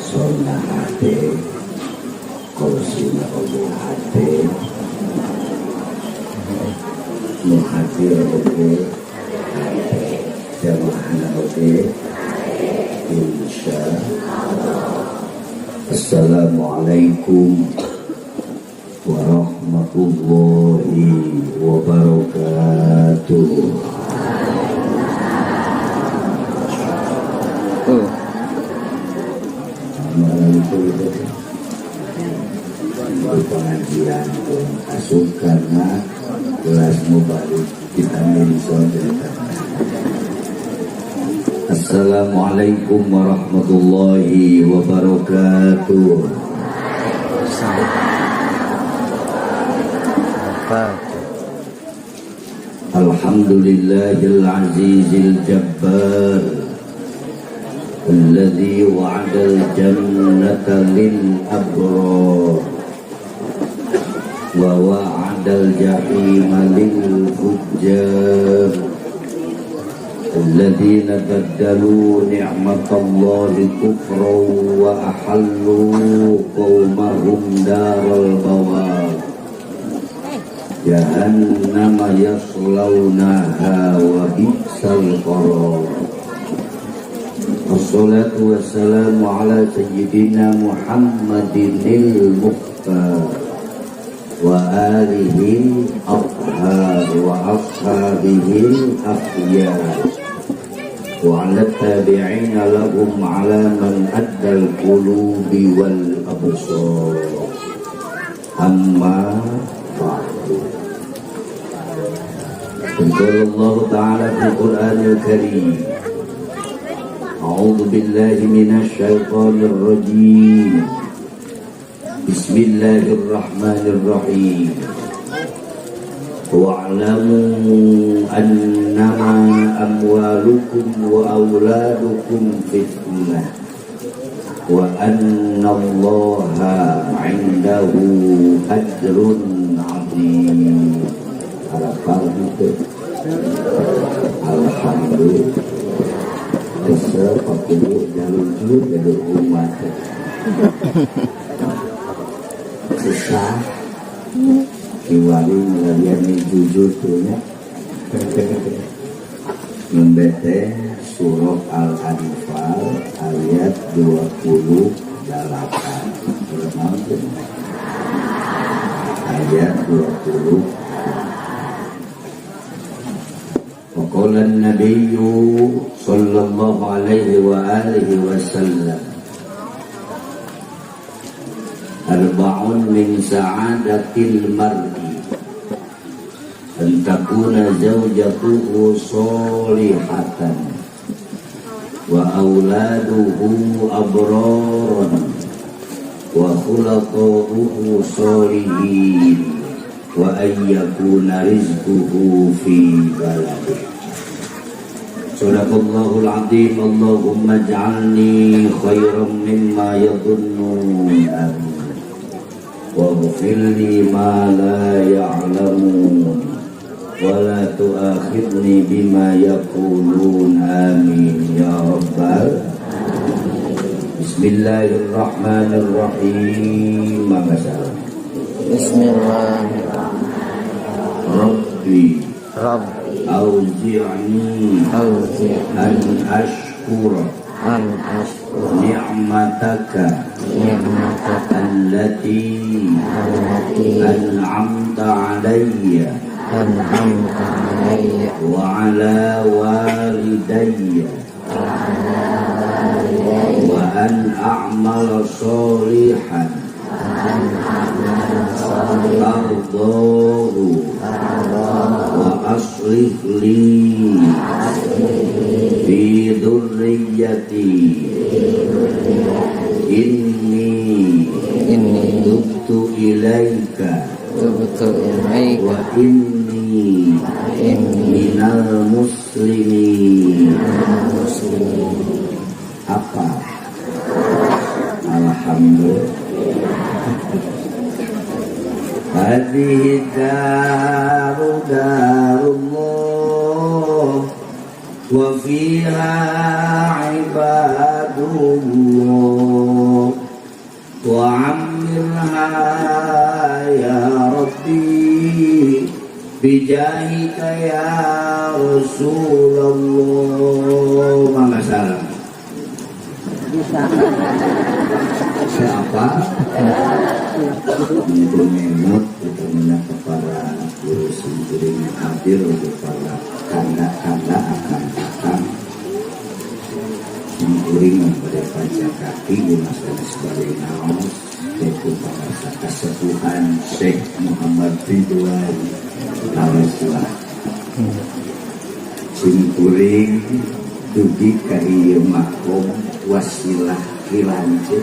Sonna hate, kursina oge hate, nu hadir oge hate, jamaahna oge insya Allah. Assalamualaikum warahmatullahi wabarakatuh. Malam itu di pengajian asup karena kelas mubalik kita cerita. Assalamualaikum warahmatullahi wabarakatuh. Alhamdulillahil azizil jabbar alladhi wa'adal jannata lil abrar wa wa'adal jahima lil fujjar الذين بدلوا نعمة الله كفرا وأحلوا قومهم دار البوار جهنم يصلونها وبئس القرار. والصلاة والسلام على سيدنا محمد المختار وآله الأطهار وأصحابه الأخيار وعلى التابعين لهم على من أدى القلوب والأبصار. أما بعد، قال الله تعالى في القرآن الكريم: أعوذ بالله من الشيطان الرجيم، بسم الله الرحمن الرحيم، واعلموا أنما أموالكم وأولادكم فتنة وأن الله عنده أجر عظيم. Harapan itu alhamdulillah kesel pakai jalur jalur umat susah kiwari ngalian jujur tuh nya. Membete surah Al-Anfal ayat 28. Surah naon teh? Ayat 20. وقال النبي صلى الله عليه وآله وسلم: أربع من سعادة المرء أن تكون زوجته صالحة وأولاده أبرارا وخلطاؤه صالحين وأن يكون رزقه في بلده. صدق الله العظيم. اللهم اجعلني خيرا مما يظنون، آمين، واغفر لي ما لا يعلمون ولا تؤاخذني بما يقولون، آمين يا رب. بسم الله الرحمن الرحيم. Mangga. Bismillah. ربي رب أوزعني أوزعني أن أشكر أن أشكر نعمتك نعمتك التي التي أنعمت علي أنعمت علي وعلى والدي وأن أعمل صالحا ترضاه وأصلح لي في ذريتي إني إني تبت إليك تبت إليك وإني إني من المسلمين. Apa? Alhamdulillah. هذه الدار دار الله. Wa fiha ibadullah wa ammirha ya Rabbi bijahika ya Rasulullah. Mangga salam. Bisa. Siapa? Menyebut utamanya kepada guru simkuring hadir untuk para kanda-kanda akang-akang simkuring kepada panca kaki di masa sebagai naos yaitu pada kasepuhan Syekh Muhammad Ridwan Al-Islah. Simkuring dugi ka ieu makom wasilah ki lanceuk,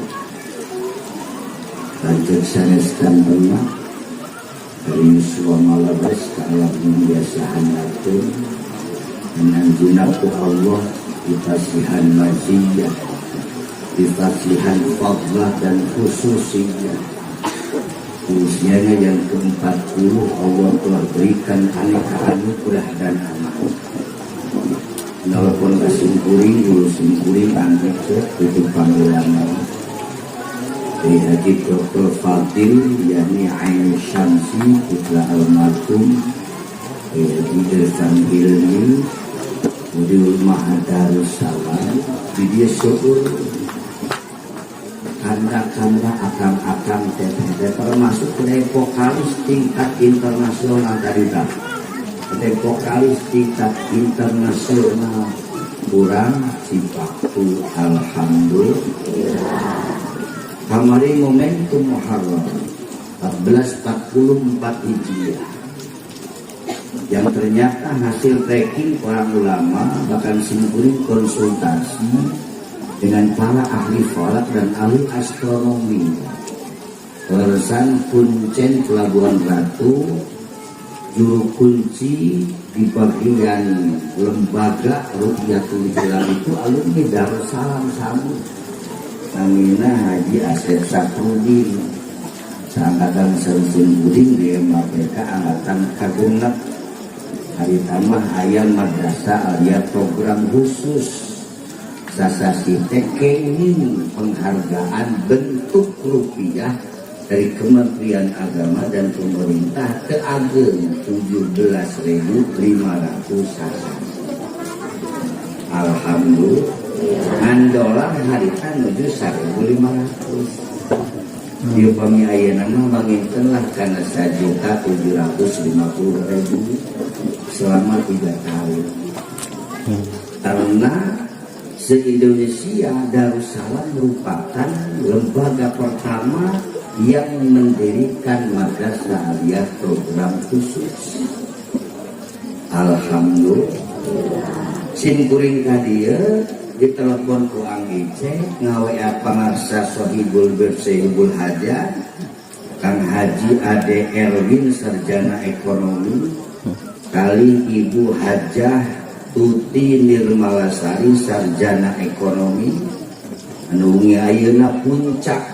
lanceuk sanes kantena dari yuswa malabes ka alam biasa handapeun menanjuna ku Allah dipasihan maziyah, dipasihan fadlah dan khususiyah. Usianya yang ke-40 Allah telah berikan aneka anugerah dan amal. Walaupun kasimkuring, guru simkuring, angkat itu panggilan dari Haji Dr. Fadil, yakni Ain Syamsi, putra almarhum Haji Irfan Hilmi, Mudir Mahadarussalam, di dia seueur kanda-kanda akang-akang teteh termasuk kedai vokalis tingkat internasional tadi tak kedai vokalis tingkat internasional kurang Cipaku. Alhamdulillah, kamari momentum Muharram 1444 Hijriah yang ternyata hasil tracking para ulama, bahkan simkuring konsultasi dengan para ahli falak dan ahli astronomi. Leresan kuncen Pelabuhan Ratu, juru kunci di bagian lembaga Rukyatul Hilal itu alumni Darussalam sami. Namina Haji Asep Saprudin. Seangkatan sareng di MAPK angkatan kagenep. Hari tambah aya madrasah aliyah program khusus sasasi teh kenging penghargaan bentuk rupiah dari Kementerian Agama dan pemerintah ke ageng 17.500 sasasi. Alhamdulillah, ngan dolar harita nuju 1.500. Ieu pami ayeuna mah manginten lah kana 1.750.000 selama 3 tahun. Karena se-Indonesia Darussalam merupakan lembaga pertama yang mendirikan madrasah aliyah program khusus. Alhamdulillah. Sim kuring ka dieu ditelepon ku Ang Ice ngawa pangarsa Sohibul Sohibul Hajat Kang Haji Ade Erwin sarjana ekonomi kali Ibu Hajah Tuti Nirmalasari sarjana ekonomi anu wengi ayeuna puncak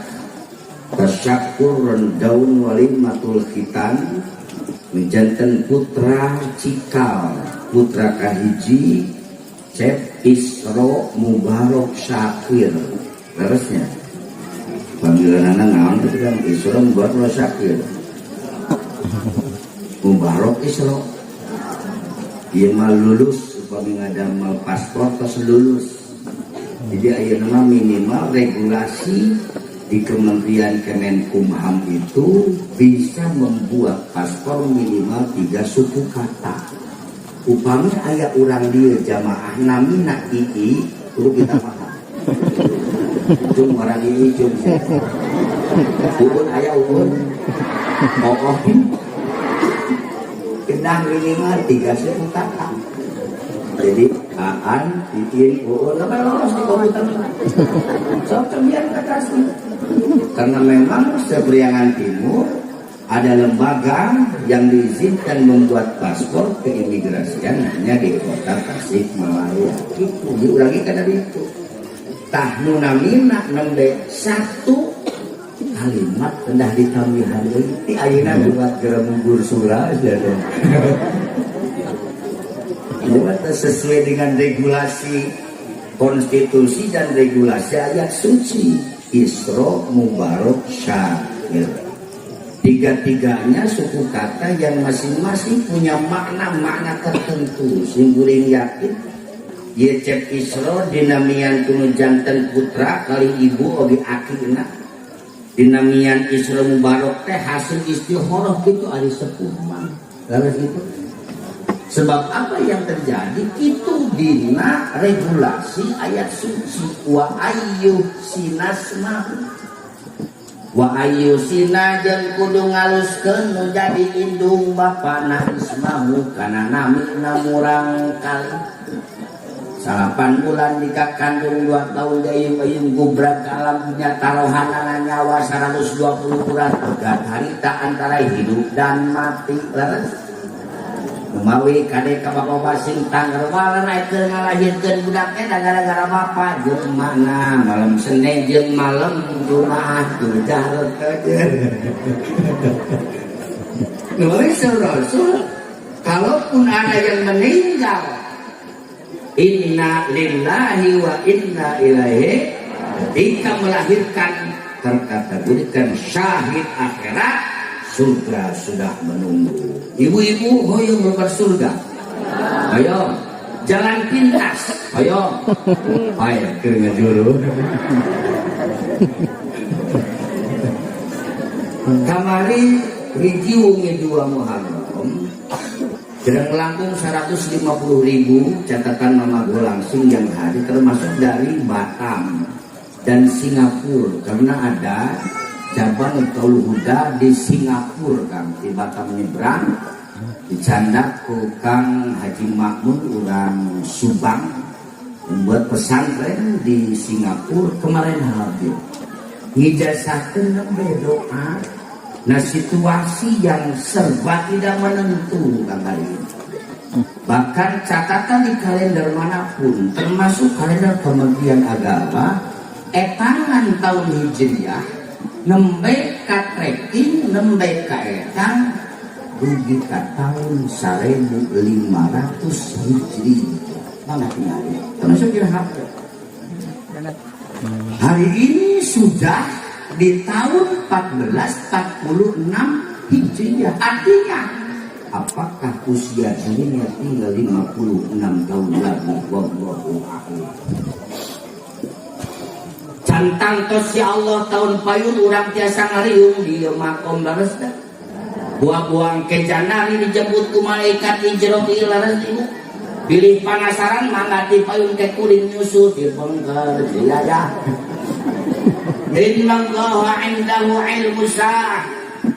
tasyakur rendaun walimatul khitan menjanten putra cikal putra kahiji Cep Isro Mubarok Syakir. Leresnya panggilan naon itu kan Isro Mubarok Syakir, Mubarok Isro. Ieu mah lulus upami ngadamel paspor tos lulus. Jadi ayeuna mah minimal regulasi di Kementerian Kemenkumham itu bisa membuat paspor minimal tiga suku kata. Upami aya urang dieu jamaah namina II, kudu kita paham. Cung orang II cung. Uun aya uun. Oh, kedah minimal tiga suku kata. Jadi Aan, Iin, Uun, apa lolos di komputer. Sok biar kasih. Karena memang se-Priangan Timur ada lembaga yang diizinkan membuat paspor keimigrasian hanya di kota Tasikmalaya. Itu diulangi karena itu. Tah nu namina nembe satu kalimat rendah ditambihan deui. Ti ayeuna buat geremunggur surah aja deh. Itu sesuai dengan regulasi konstitusi dan regulasi ayat suci. Isro, Mubarok, Syakir. Tiga-tiganya suku kata yang masing-masing punya makna-makna tertentu. Sim kuring yakin Yecep Isro dinamian ku nu janten putra kali ibu oge akina. Dinamian Isro Mubarok teh hasil istikharah gitu ari sepuh mah. Lalu gitu. Sebab apa yang terjadi itu dina regulasi ayat suci wa ayyuhsinasma wa ayyuhsina jeung kudu ngaluskeun nu jadi indung bapana ismahu kana namina murang kali 9 bulan nikah kandung 2 tahun gayung-gayung gubrak ke alam dunia taruhanana nyawa 120 kurang pegat harita antara hidup dan mati. Leres Kumawi kade ka bapak sing tangger waler keur ngalahirkeun budak teh gara-gara bapak jeung emakna malam Senin jeung malam Jumat jarot aja. Nulis Rasul, kalaupun ada yang meninggal, inna lillahi wa inna ilaihi, ketika melahirkan terkategorikan syahid akhirat, surga sudah menunggu. Ibu-ibu hoyong melebar surga. Ayo, jalan pintas. Ayo. Ayo keur ngajuru. Kamari hiji wengi 2 Muharram jereng langkung 150.000 catatan Mama Go langsung yang hadir, termasuk dari Batam dan Singapura, karena ada cabang Miftahul Huda di Singapura, Kang. Di Batam nyebrang dicandak ku Kang Haji Makmun urang Subang membuat pesantren di Singapura kemarin hadir ngijazahkeun nembe doa. Nah, situasi yang serba tidak menentu Kang hari ini. Bahkan catatan di kalender manapun, termasuk kalender Kementerian Agama, etangan tahun Hijriah nembe ka tracking, nembe ka etang dugi ka tahun 1500 Hijriah. Mana tinggal? Termasuk di HP. Hari ini sudah di tahun 1446 Hijriah. Artinya, apakah usia dirinya tinggal 56 tahun lagi? Wallahu a'lam. Cantang tos ya Allah tahun payun urang tiasa ngariung di makom leres dah. Buang-buang ke janari dijemput ku malaikat di jero leres ibu. Pilih panasaran mangga di payun ke kuring nyusul di bengker ziyadah. Inna Allaha indahu ilmu sa'ah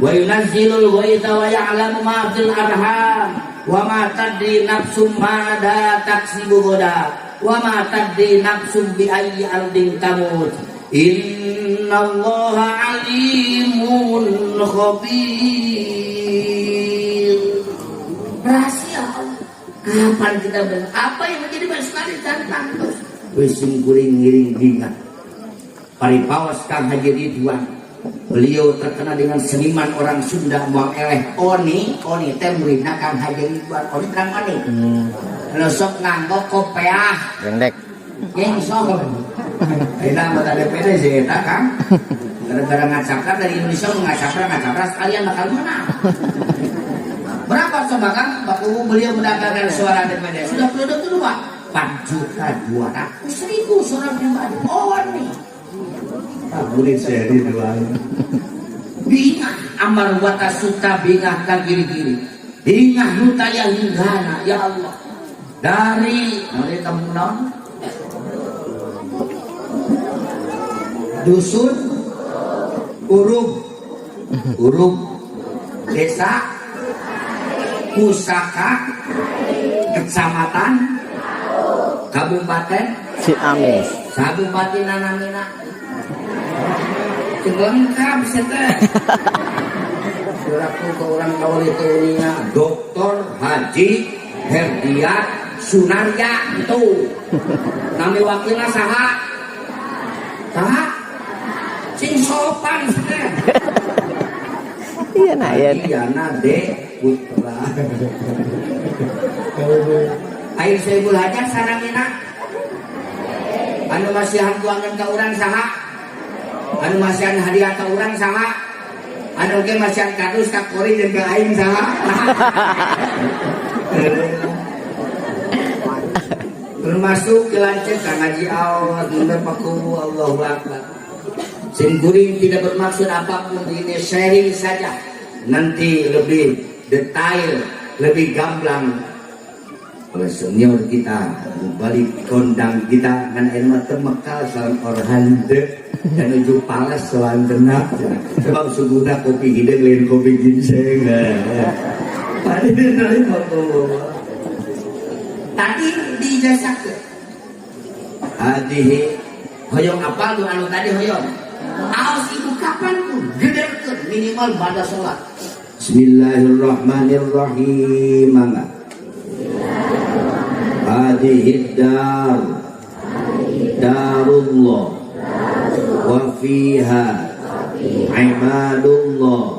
wa yunazzilul ghaitha wa ya'lamu ma fil arham wa ma tadri nafsum ma da taksibu ghadan wa ma tadri nafsum bi ayyi ardin tamut. Inna Allaha alimun khabir. Rahasia Allah. Kapan kita apa yang menjadi masalah tantang terus. Wis sing kuring ngiring bingah. Paripaos Kang Haji Ridwan. Beliau terkenal dengan seniman orang Sunda buang eleh Oni, Oni teh muridna Kang Haji Ridwan. Oni terang Oni. Nu sok nganggo kopeah. Pendek. Gengsong. Eta anggota DPD sih eta Kang. Gara-gara ngacapra dari Indonesia ngacapra sekalian bakal menang. Berapa coba Kang? Bapak beliau mendapatkan suara DPD. Sudah periode kedua. 4.200.000 suara pribadi. Oni. Murid saya Ridwan. Bingah amar watasuta bingah ka giri-giri. Bingah nutaya hinggana ya Allah. Dari kampung naon? Dusun Urug. Urug Desa Pusaka Kecamatan Kabupaten Ciamis. Kabupaten Nanamina. Lengkap sete. Suraku ke orang kawal itu ininya Doktor Haji Herdiat Sunarya itu. Nami wakilna saha? Saha? Sing sopan sete. Iya nah ya. Yana D Putra. Aing Sohibul Hajat sanamina. Anu masihan tuangan ka urang saha? Anu masihan hadiah ka urang saha? Anu ge masihan kardus ka Kori jeung ka aing saha? Termasuk lanceuk ka ngaji aos mundur paku Allahu Akbar. Sim kuring tidak bermaksud apapun, ini sharing saja. Nanti lebih detail, lebih gamblang oleh senior kita balik kondang kita kan air mata mekal sareng orhan dan menuju pales soantena sebab suguhna kopi hideung lain kopi ginseng. Tadi diijazahkeun hadihi hoyong apal tuh anu tadi hoyong aos ibu kapan pun gederkeun minimal pada sholat. Bismillahirrahmanirrahim. Mangga. Hadhihi dar darullah wa fiha ibadullah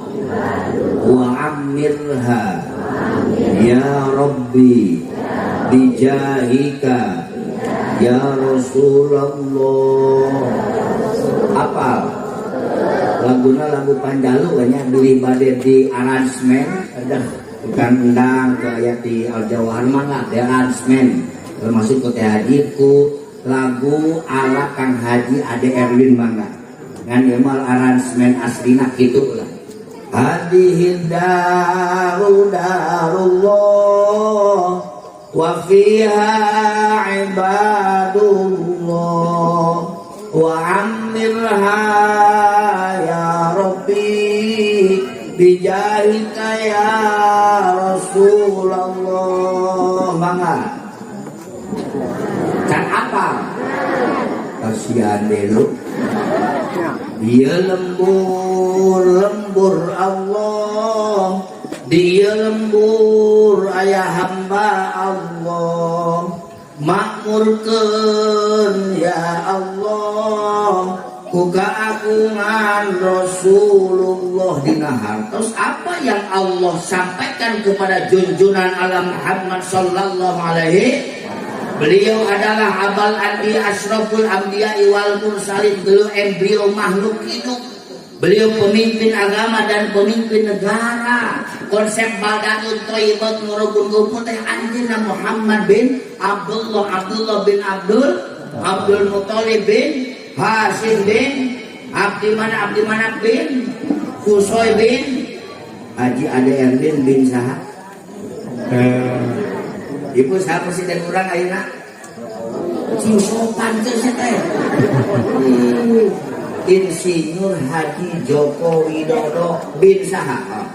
wa ammirha ya rabbi bijahika ya Rasulullah. Apal laguna lagu Panjalu kayaknya beli bade di aransemen ada bukan endang ke ayat di Al Jawahar mangga di aransemen termasuk ke Teh Haji ku lagu ala Kang Haji Ade Erwin mangga ngan ieu mah aransemen aslina kitu lah. Hadhihi daru darullah wa fiha ibadullah wa ammirha ya rabbi bijahika ya Rasulullah. Mangga can apa kasihan dulu dia lembur lembur Allah, dia lembur ayah hamba Allah, makmurkeun ya Allah ku keagungan Rasulullah. Dina hartos apa yang Allah sampaikan kepada junjungan alam Muhammad sallallahu alaihi, beliau adalah abal anbiya asyraful anbiya wal mursalin, beliau embrio makhluk hidup, beliau pemimpin agama dan pemimpin negara. Konsep baldatun thayyibat ngurubun ngumpul teh anjeunna Muhammad bin Abdullah, Abdullah bin Abdul, Abdul Muthalib bin Hasyim bin Abdi Manaf, Abdi Manaf bin Kusoy bin Haji Ade Erwin bin saha? Ibu saha presiden urang ayeuna? Sing sopan teh sia teh. Insinyur Haji Joko Widodo bin saha?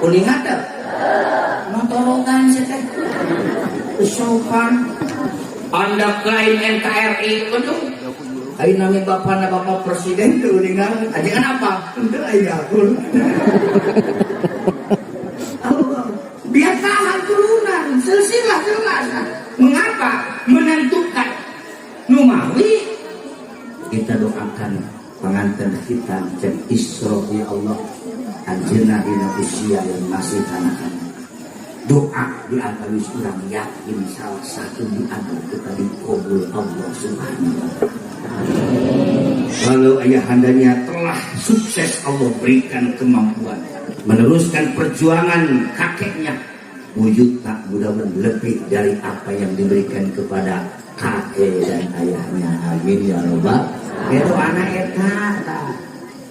Kuningan teh? Montorogan sia teh. Sopan. Anda klaim NKRI aduh. Ayo nami bapak na bapak presiden tuh kuningan. Ajengan apa? Henteu aing akur. Allah. Biar tahan turunan, silsilah jelas. Mengapa? Menentukan. Numawi kita doakan pengantin kita dan Isra ya Allah anjeunna dina usia yang masih kanak-kanak. Doa di antara urang yakin salah satu di antara kita dikabul Allah Subhanahu wa taala. Kalau ayahandanya telah sukses, Allah berikan kemampuan meneruskan perjuangan kakeknya, wujud tak mudah-mudahan lebih dari apa yang diberikan kepada kakek dan ayahnya. Amin ya robbal. Itu anak eta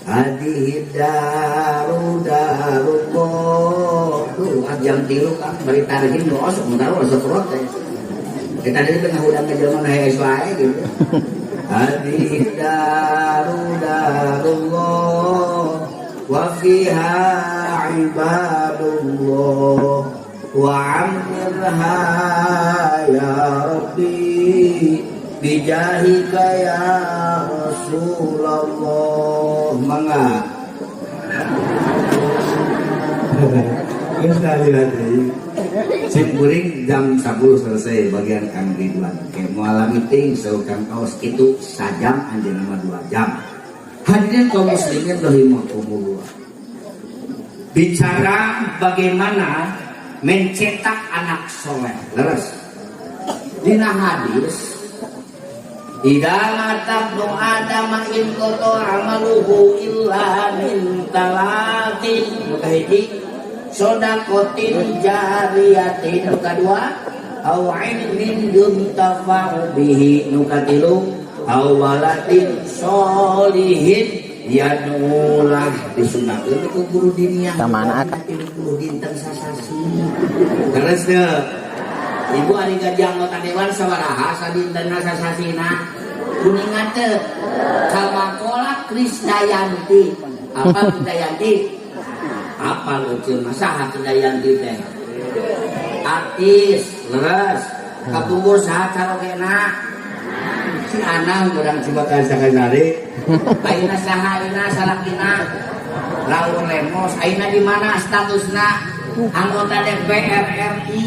Hadihi daru darullah. Tuh jam 3 kan bari tarhim nu osok mun taruh osok perot teh. Kita tadi tengah hudang ka jelema nu hees wae gitu. Hadihi daru darullah wa fiha ibadullah wa ammirha ya rabbi bijahika ya Rasulullah. Mangga. Sekali lagi Sim kuring jam 10 selesai bagian Kang Ridwan. Oke, muala meeting so Kang Kaos itu sajam anjeunna mah 2 jam. Hadirin kaum muslimin rahimakumullah. Bicara bagaimana Mencetak anak soleh. Leres. Dina hadis, "Idza mata ibnu Adam inqata amaluhu illa min talatin." Nu kahiji, shodaqotin jariyatin. Nu kadua, au ilmin yuntafa'u bihi. Nu katilu, au waladin solihin yad'ulah. Disunahkeun ku guru diniyah. Kamana, Kak? 30 dinten sasasi. Terus teu? Ibu ari gaji anggota dewan sabaraha sadintenna, sasasina? Kuninga teu? Kamakola Krisdayanti. Apa Krisdayanti? Apa lucu mah, saha Krisdayanti teh? Artis, leres. Kapungkur saha carogena? Si Anang urang Cimakan Sakasari. Ayeuna saha ayeuna salakina? Raul Lemos. Ayeuna di mana statusna? Anggota DPR RI.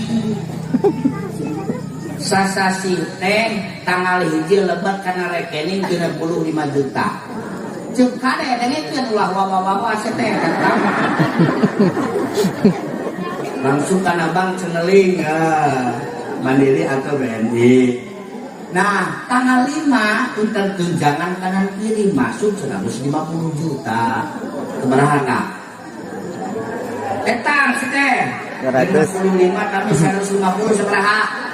Sasasi teh tanggal 1 lebet kana rekening 35 juta. Ceuk kade, dengekeun, ulah wawa-wawa teh tentang. Langsung kana bank ceneling, ah, Mandiri atau BNI. Nah, tanggal 5 punten tunjangan kanan kiri masuk 150 juta. Sabaraha tah? Etang si teh. 200. 55 tapi 150 sabaraha?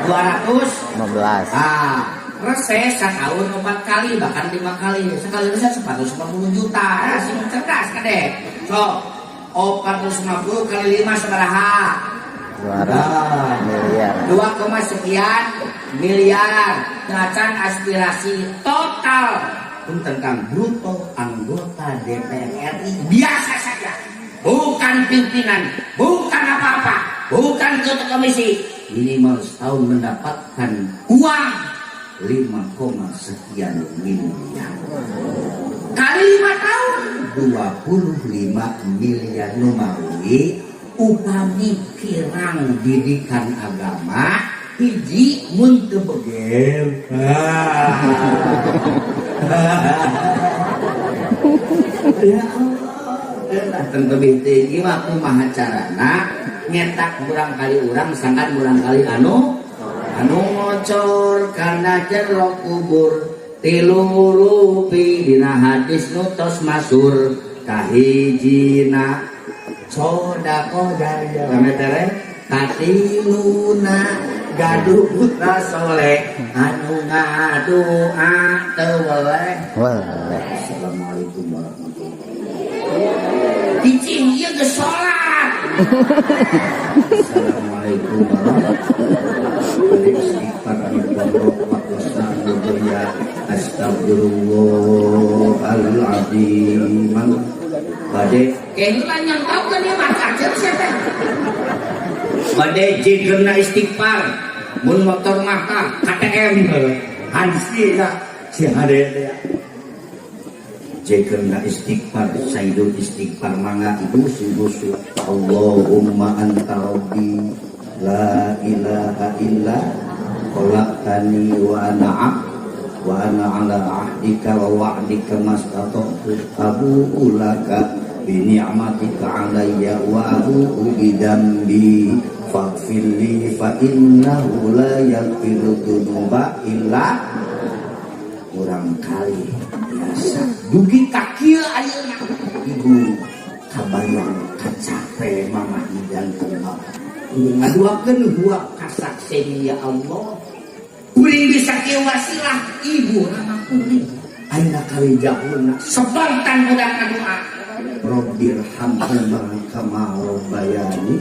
200 15. Ah, reses setahun empat kali, bahkan lima kali. Sekali reses 450 juta. Ah, sing cerdas kade. So, 450 kali 5 sabaraha? 200 Ah. miliar. 2, koma sekian miliar. Ngacan aspirasi total pun tentang bruto anggota DPR RI biasa saja, bukan pimpinan, bukan apa-apa, bukan ketua komisi, minimal setahun mendapatkan uang 5, koma sekian miliar kali 5 tahun 25 miliar. Numawi upami kirang didikan agama, hiji, mun teu begel. Ah. Ya Allah, tentu tinggi mah kumaha carana nyetak kurang kali urang sangkan kurang kali anu anu ngocor karena jero kubur tilu rupi. Dina hadis nu tos masur, kahijina sodaqoh jariyah, rame tere, katiluna gaduh putra soleh anu ngadoa teu weleh. Weleh. Assalamualaikum warahmatullahi wabarakatuh. Cicing ieu geus salat. Assalamualaikum warahmatullahi wabarakatuh. Istighfar anu pondok waktu. Astagfirullahaladzim. Bade keheula nyangkaukeun ieu mah kacer sia teh. Bade jigerna istighfar. Mun motor mah tah KTM. Hansi lah si hade teh. Jegerna istighfar, sayyidul istighfar, mangga ibu sing busuk. Allahumma anta rabbi la ilaha illa khalaqtani wa ana abd wa ana ala ahdika wa wa'dika mastata'tu abu'u laka bi ni'matika alayya wa abu'u bi dambi faghfirli fa innahu la yaghfiru dzunuba illa. Kurang kali biasa dugi ka kieu ayeuna ibu kabayang kacape mama jantung bapak ngaduakeun huap kasakseni, ya Allah, kuring bisa kieu wasilah ibu rama kuring. Ayeuna kali jahulna sebangtan budak ngadoa, Rabbirhamhuma kama rabbayani.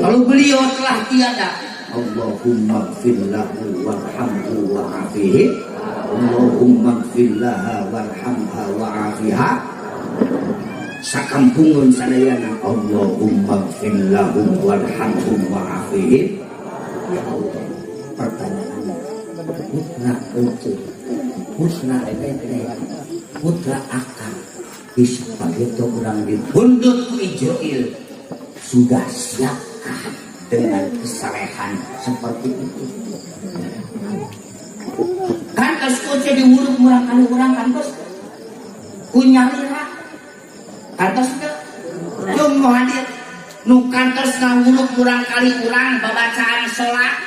Kalau beliau telah tiada, Allahumma gfir lahu warhamhu wa'afihi, Allahumma gfir laha warhamha wa'afiha. Sakampungan sadayana, Allahumma gfir lahum warhamhum wa'afihim. Ya Allah, pertanyaannya, putra ece, putra teteh, putra akang bisa begitu urang dipundut ku Ijroil, sudah siapkah dengan kesalehan seperti itu? Kan tos kuce diwuruk murang kali urang kan tos ku nyalira, kantos teu? Cung mau hadir Nu kantos ngawuluk kurang kali urang babacaan salat,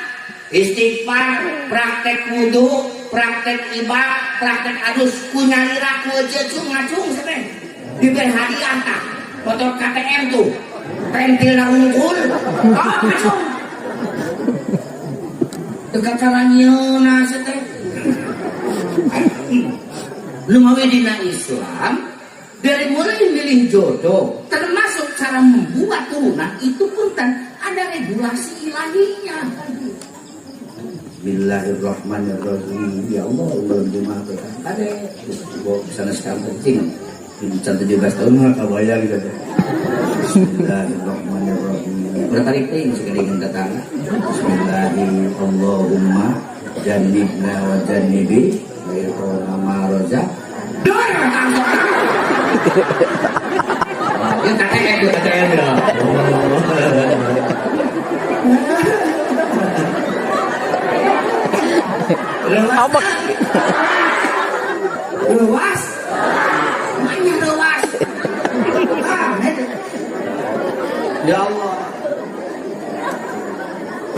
istighfar, praktek wudu, praktek ibak, praktek adus ku nyalira ku ecung ngacung sampe diberi hadiah tah. Motor KTM tuh. Pentilna unggul. Oh, ngacung. Dekat cara nyieuna teh. Lumawi dina Islam dari mulai milih jodoh termasuk cara membuat turunan itu pun kan ada regulasi ilahinya. Bismillahirrahmanirrahim. Ya Allah, belum Jumat teh. Kade sana sekarang penting. Can 17 tahun mah kabayang gitu. Bismillahirrahmanirrahim. Udah tarik teh sekali dengan tetangga. Bismillahirrahmanirrahim. Allahumma jannibna wa jannibi syaitana ma razaq. Dor tangkap. Ya KTM tuh KTM ya. Luas. Luas. Mana luas? Ya Allah.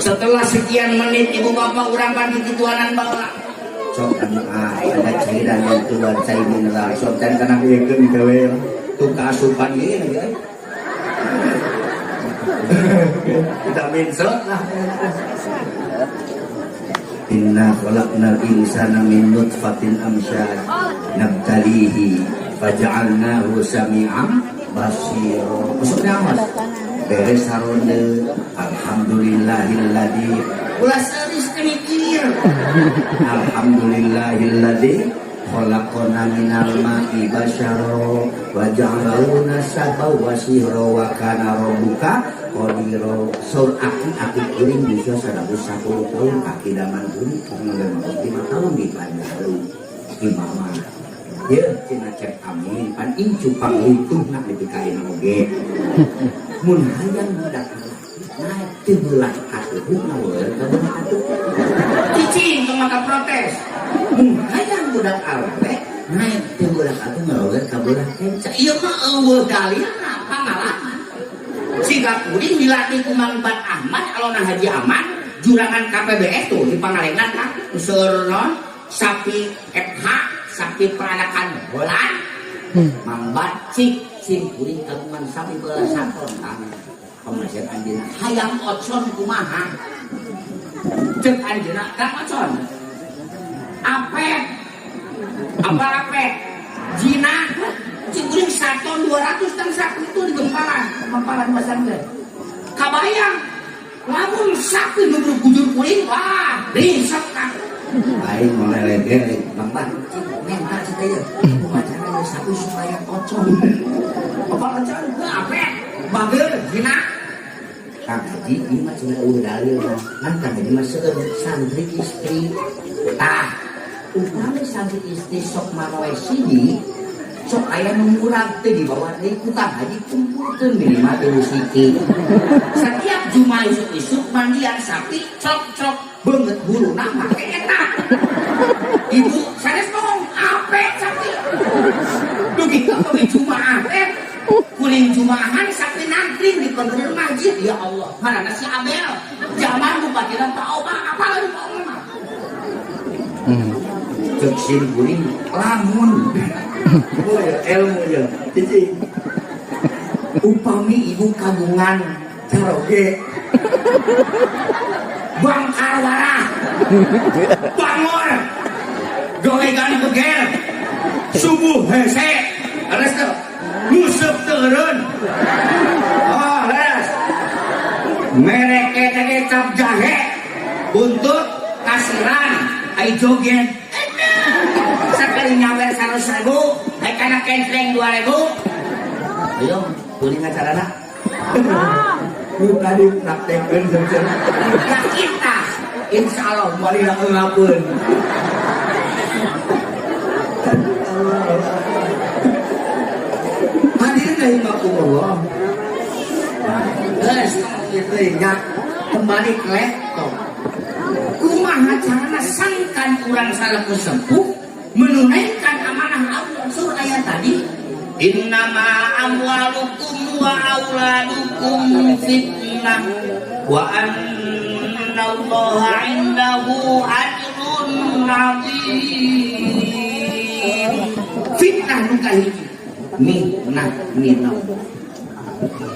Setelah sekian menit ibu bapak urang pan kituanan bawa. Sok ada cairan yang keluar cai mineral. Sok can kana ieu gawe tuh kaasupan ieu ya. Vitamin sok lah. Inna khalaqnal insana min nutfatin amsyaj nabtalihi faja'alnahu sami'an basira. Maksudnya apa? Beres haronde alhamdulillahilladzi ulah serius mikir. Alhamdulillahilladzi khalaqana minal ma'i basyara wa ja'alahu nasaban wa sihra wa kana rabbuka qadira. Saur aki kuring bisa 110 tahun aki daman kuring karena 5 tahun di Panjalu di mama. Ye cenah cek amin pan incu panglituhna dipikain oge. Mun hayang budak naik teu belah atuh ngaweul ka belah atuh. Cicing tong maka protes. Mun hayang budak awewe naik teu belah atuh ngaweul ka belah kenca. Ieu mah eueuh dalilna pangalaman. Siga kuring dilatih ku Mang Bat Ahmad alona Haji Ahmad jurangan KPBS tuh di Pangalengan kan seueur non sapi FH sapi peranakan bolan. Mang Bat cik sim kuring kagungan sapi belah saton tah. Pamasian anjeunna hayang ocon kumaha? Cek anjeunna tah ocon. Apet. Apa apet? Jina cik kuring saton 200 tang sapi itu di gempalan, gempalan basan teh. Kabayang lamun sapi nu bujur kuring wah riset kan. Aing moleleg-geleg Bang Bat cik menta cik teh kumaha carana sapi supaya ocon. Apa ocon? Heuh apet. Bageur jina. Kang Haji ieu mah cenah eueuh dalil mah. Ngan Kang Haji mah seueur santri istri. Tah, upami santri istri sok maroe siji, sok aya nu murag teh dibawa deui ku Kang Haji kumpulkeun minimal 3 siki. Setiap Jumat isuk-isuk mandian sapi cok-cok beungeut huluna make eta. Ibu sanes bohong, apet sapi. Dugi ka Jumaah teh kuring jumaahan sapi nangkring di pagar masjid ya Allah mana si Abel zaman bupati Pak Obama apa lagi Pak Obama cek sim kuring lamun oh ya ilmu ya cici upami ibu kagungan caroge bangkar warah bangor gowegan beger subuh hese ares teu nguseup teureun. Oh, leres. Merek teh cap jahe. Buntut kasiran ai joget. Sakali nyawer 100.000, ai kana kentreng 2.000. Ayo, kuring acarana. Nu tadi praktekkeun sampeyan. Nah kita insyaallah moal ngapeun. Hadirin rahimakumullah. Geus kitu nya kembali ke laptop. Kumaha carana sangkan urang salaku sepuh menunaikan amanah Allah surah ayat tadi innama amwalukum wa auladukum fitnah wa annallaha 'indahu ajrun 'adzim. Fitnah nu kahiji mihnah minallah.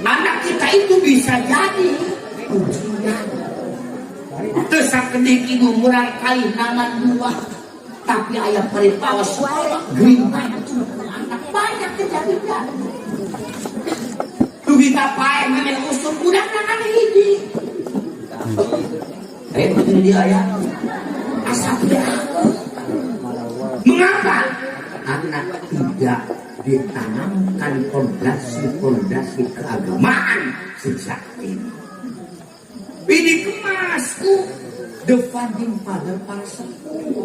Anak kita itu bisa jadi ujian. Teu sakedik ibu murang kali nangan buah, tapi aya peripaos gerima itu anak banyak kejadian. Dugi ka paeh memeh usum budak nangan hiji. Begini dia ya. Asa mengapa? Karena tidak ditanamkan fondasi-fondasi keagamaan sejak ini. Ini kemasku the founding father para sepuh.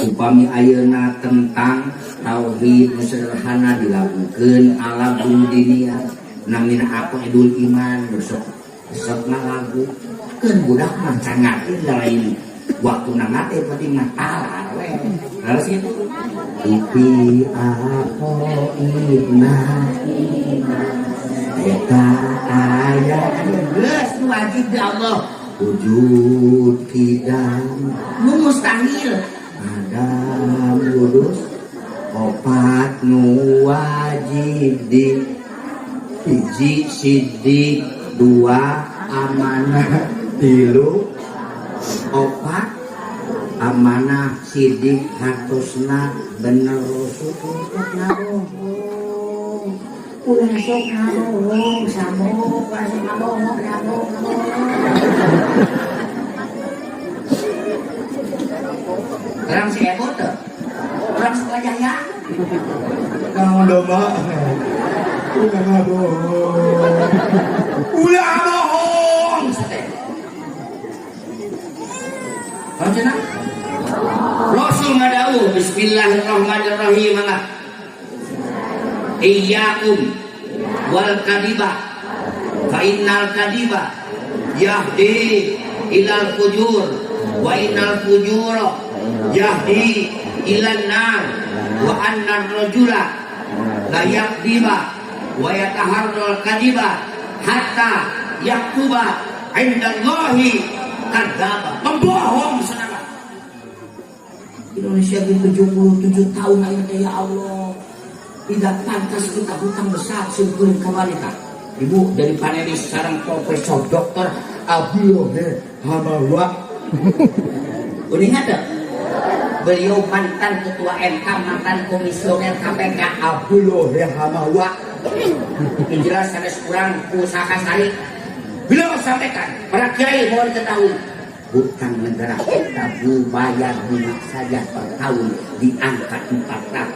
Upami ayeuna tentang tauhid nu sederhana dilakukeun ala guru diniyah namina Aqaidul Iman besok besok lagu keun budak mah can ngarti lain waktu nangate penting mah talar we. Harus itu. Ipi aqaidna eta aya geus wajib di Allah wujud kidam nu mustahil adam lurus opat nu wajib di hiji sidik dua amanah tilu opat amanah sidik hartosna bener rasul ngabohong ulah sok ngabohong sabok ulah sok ngabohong sabok. Orang si Ebo tuh orang Sukajaya Naon domba ulah ngabohong ulah bohong. Rasul ngadawuh bismillahirrahmanirrahim mangga iyyakum wal kadiba fa innal kadiba yahdi ilal fujur wa innal fujura yahdi ilan nar wa annar rajula la yakdiba wa yataharral kadiba hatta yaktuba indallahi kadzaba. Pembohong saudara. Indonesia di 77 tahun akhirnya ya Allah tidak pantas kita hutang besar syukurin kembali. Ibu dari panelis sekarang Profesor Dokter Abdullah Hamawa. Udah ingat tak? Beliau mantan ketua MK, mantan komisioner KPK Abdullah Hamawa. Yang jelas ada sekurang usaha sari. Beliau sampaikan, para kiai mohon ketahui, hutang negara kita bayar bunga saja per tahun di angka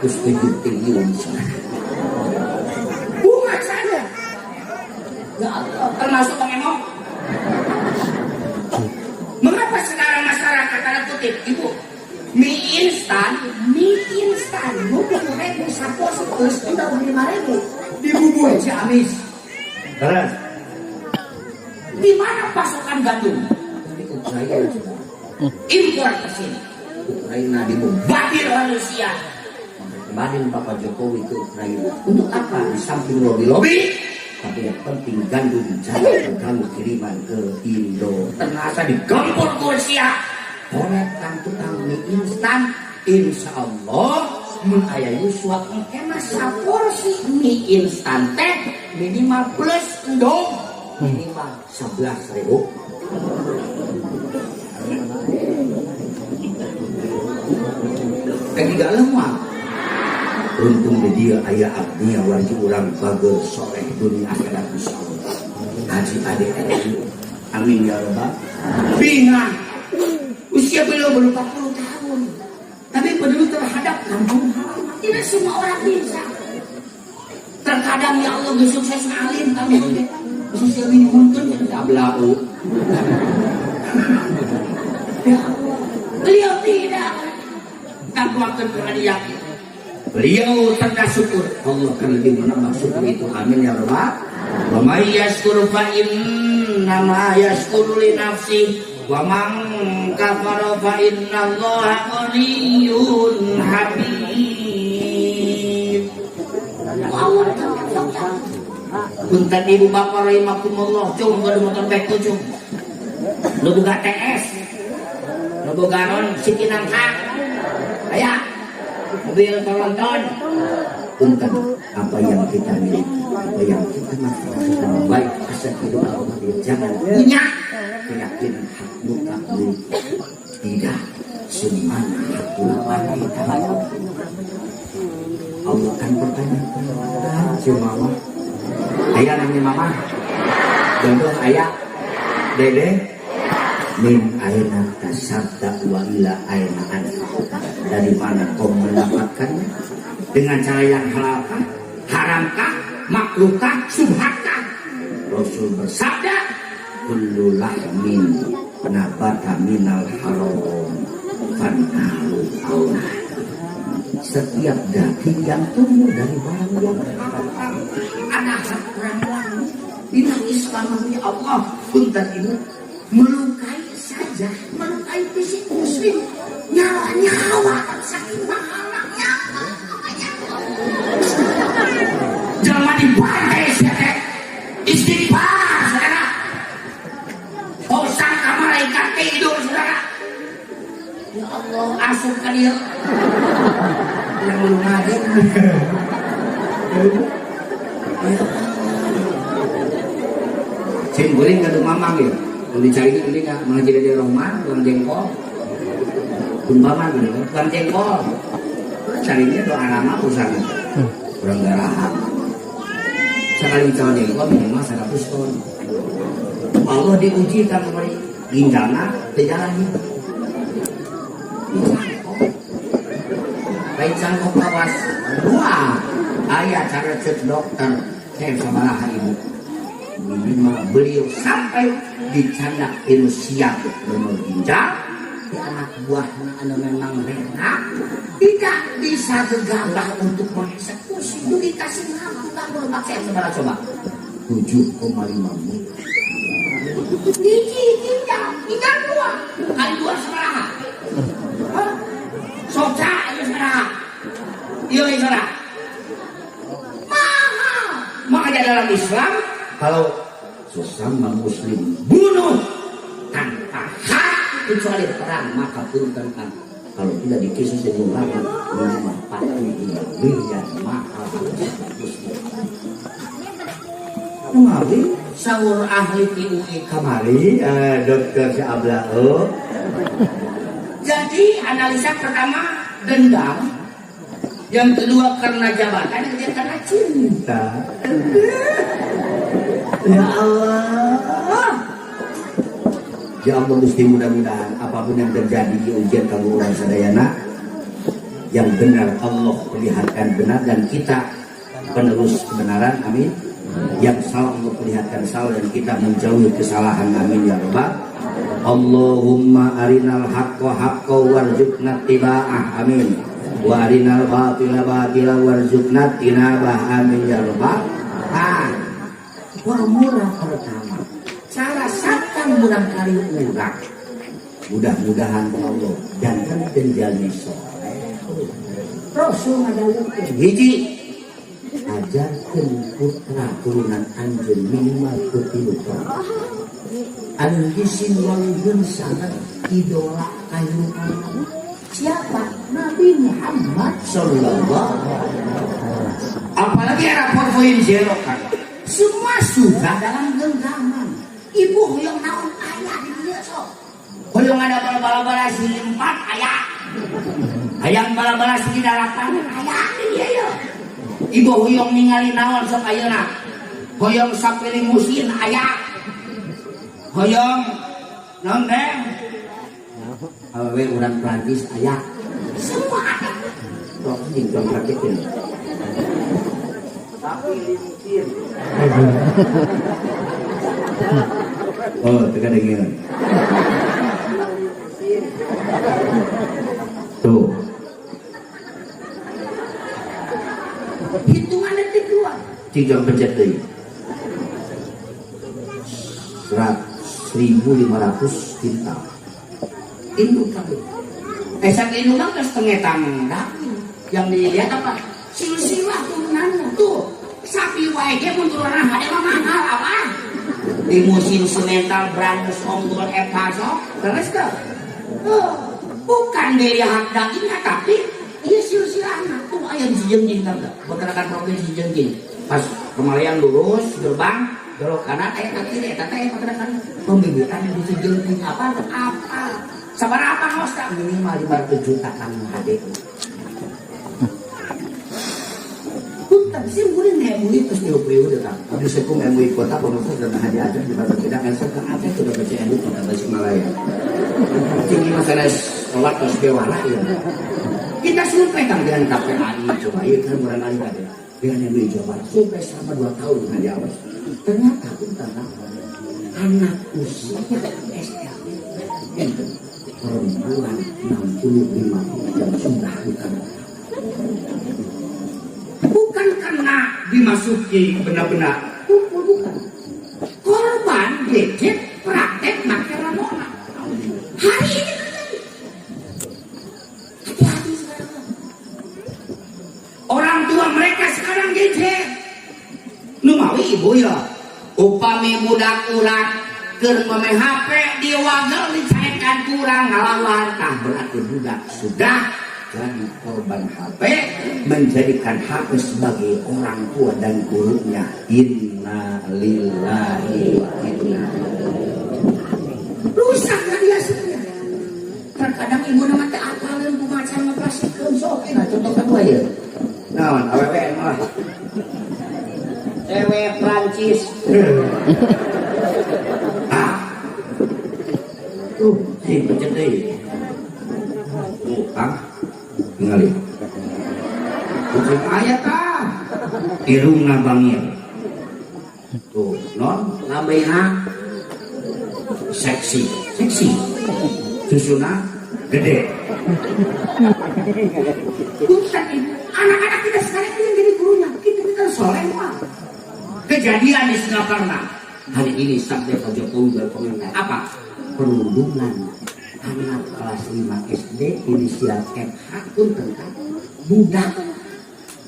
407 triliun saudara. Bunga saja. Ya Allah, termasuk Bang Emong. Mengapa sekarang masyarakat tanda kutip, ibu, mie instan 20.000 saporsi terus udah 5.000 dibubuhi Ciamis. Terus di mana pasokan gandum? Di Ukraina sudah. Impor ke sini. Ukraina dibombardir oleh Rusia. Kemarin Bapak Jokowi ke Ukraina. Untuk apa? Di samping lobby-lobby, tapi yang penting gandum jangan terganggu kiriman ke Indo. Ternyata digempur ke Rusia. Oleh tukang mie instan, insya Allah mun aya yuswa engke mah saporsi mie instan teh minimal plus endog minimal 11.000. Ketiga lemah. Untung di dia ayah abdinya wajib orang bager soleh dunia akhirat insyaallah. Haji Ade RI. Amin ya rabbal. Bingung. Usia beliau baru 40 tahun. Tapi peduli terhadap kampung halaman. Tidak semua orang bisa. Terkadang ya Allah sukses ngalim kamu. Khususnya ini mungkin tidak belau. Ya Allah, beliau tidak takwakan kepada yakin. Beliau tanda syukur. Allah akan lebih menambah syukur itu. Amin ya rabbal. Wa may yashkur fa innama yashkuru li nafsihi wa man kafara fa innallaha ghaniyyun hamid. Allah. Punten ibu bapak rahimakumullah, cung gaduh motor bek cung. Nu boga TS. Nu boga non Siti Nangka. Aya mobil tronton. Punten, apa yang kita miliki, apa yang kita manfaatkan baik aset hidup Allah, jangan punya keyakinan hak mutlak milik. Tidak semuanya hak mutlak kita. Allah akan bertanya, si mama, ayah namanya mama, jodoh ayah, dede, min aina kasabta wa ila aina anfaqta. Dari mana kau mendapatkannya? Dengan cara yang halalkah, haramkah, makruhkah, subhatkah? Rasul bersabda, kullu lahmin nabata minal haram fannaru aula. Setiap daging yang tumbuh dari barang yang haram, ada hak orang lain. Dina Islam ya Allah, punten ibu, melukai saja, melukai fisik muslim, nyawa nyawa saking mahal nyawa. Jangan dibantai sia teh. Istighfar saudara. Oh sangka malaikat tidur saudara. Ya Allah, asup ka dieu. Yang belum ngaji. Ya Allah. Cing guring gaduh mamang ya. Kalau dicari ini nggak malah jadi dia roman, tukang jengkol. Pun paman gitu, tukang jengkol. Carinya doa lama urusannya. Kurang garahan. Sekali calon jengkol minimal 100 ton. Allah diuji kan kemarin ginjalna teu jalan ieu. Dicangkok. Lain cangkok lawas. Wah, aya cara cek dokter. Saya sabaraha ibu. Minimal beliau sampai dicandak virus siap donor ginjal di anak buahnya anu memang rela tidak bisa gegabah untuk mengeksekusi itu dikasih mampu tak boleh saya coba coba 7,5 miliar hiji ginjal ginjal dua kali dua sabaraha. Hah? Soca itu sabaraha, iya sabaraha mahal. Makanya dalam Islam kalau sesama muslim bunuh tanpa hak kecuali perang maka punten kan kalau tidak dikisus jadi ulama minimal 45 miliar mahal muslim. Kemari saur ahli TUI kamari Dokter Sya'ablao. Jadi analisa pertama dendam, yang kedua karena jabatan, yang ketiga karena cinta. Ya Allah. Ya Allah Gusti, mudah-mudahan apapun yang terjadi di ujian kamu orang sadayana yang benar Allah perlihatkan benar dan kita penerus kebenaran, amin. Yang salah Allah perlihatkan salah dan kita menjauhi kesalahan, amin ya rabbal. Allahumma arinal haqqa haqqa warzuqna ittiba'ah, amin. Wa arinal batila batila warzuqna ijtinabah, amin ya rabbal. Ah, formula pertama cara satkan murangkalih urang mudah-mudahan Allah jangan jalmi soleh. Rasul ngadawuhkeun hiji, ajarkeun putra turunan anjeun minimal ke tilu tokoh anu disimbolkeun sangat idola kahirupan. Siapa? Nabi Muhammad sallallahu. Apalagi era 4.0 kan semua sudah dalam genggaman. Ibu hoyong naon aya di dieu sok. Hoyong ada bala-bala segi empat aya. Hayang bala-bala segi dalapan aya di dieu ya. Ibu hoyong ningali naon sok ayeuna. Hoyong sapi limusin aya. Hoyong naon teh? Awewe urang Prancis aya. Semua ada. Sok jeung urang praktekeun. Sapi limusin. Oh, teka dengeun. Tuh. Hitungan detik dua. Tiga pencet deui. 1.500 kintal. Induk kabeh. Sak induk mah geus pengetang daging. Yang dilihat apa? Silsilah turunannya. Tuh, sapi. wae ge mun turunan hade mah mahal apa? Limusin semental Brangus Ongol Epaso, terus ke? Bukan dilihat dagingnya tapi iya silsilahna tuh aya di Cijeungjing tah peternakan provinsi Cijeungjing. Pas Kemalian lurus gerbang belok kanan aya ka kiri eta teh peternakan pembibitan di Cijeungjing apa apa. Sabaraha ngosna minimal 500 juta kang hade. Punten sih murid MUI terus diupriu datang. Abdi sekum MUI kota pemerintah dan haji aja di Bapak tidak kan sekarang apa itu udah baca MUI kota Tasikmalaya. Tinggi masalah sholat terus bewara ya. Kita survei kan dengan KPAI coba ya kan barangkali ada dengan MUI Jawa Barat survei selama 2 tahun haji awas. Ternyata punten anak usia SLB perempuan 65 yang sudah bukan. Bukan karena dimasuki benar-benar kumpul, bukan. Korban gadget praktek make ramona. Hari ini terjadi. Hati-hati sekarang. Orang tua mereka sekarang gadget. Numawi ibu ya. Upami budak urang keur meme HP diwagel dicarekan kurang ngalawan tah berarti budak sudah jadi korban HP, menjadikan HP sebagai orang tua dan gurunya. Inna lillahi wa inna ilaihi. Rusak dia sebenarnya. Terkadang ibu nama teh apaleun kumaha cara ngaplasikeun sok nah contoh kedua ya. Naon awewe malah. Cewek Prancis. Ah. Tuh, sing pencet deui. Tuh, Kang. Ningali. Kucing aya tah. Irungna bangir. Tuh, non lambeyna seksi, seksi. Susuna gede. Bukan ibu, anak-anak kita sekarang ini yang jadi gurunya. Kita kan soleh mah. Kejadian di Singaparna. Hari ini sampai Pak Jokowi berkomentar apa? Perundungan anak kelas 5 SD inisial FH pun tentang budak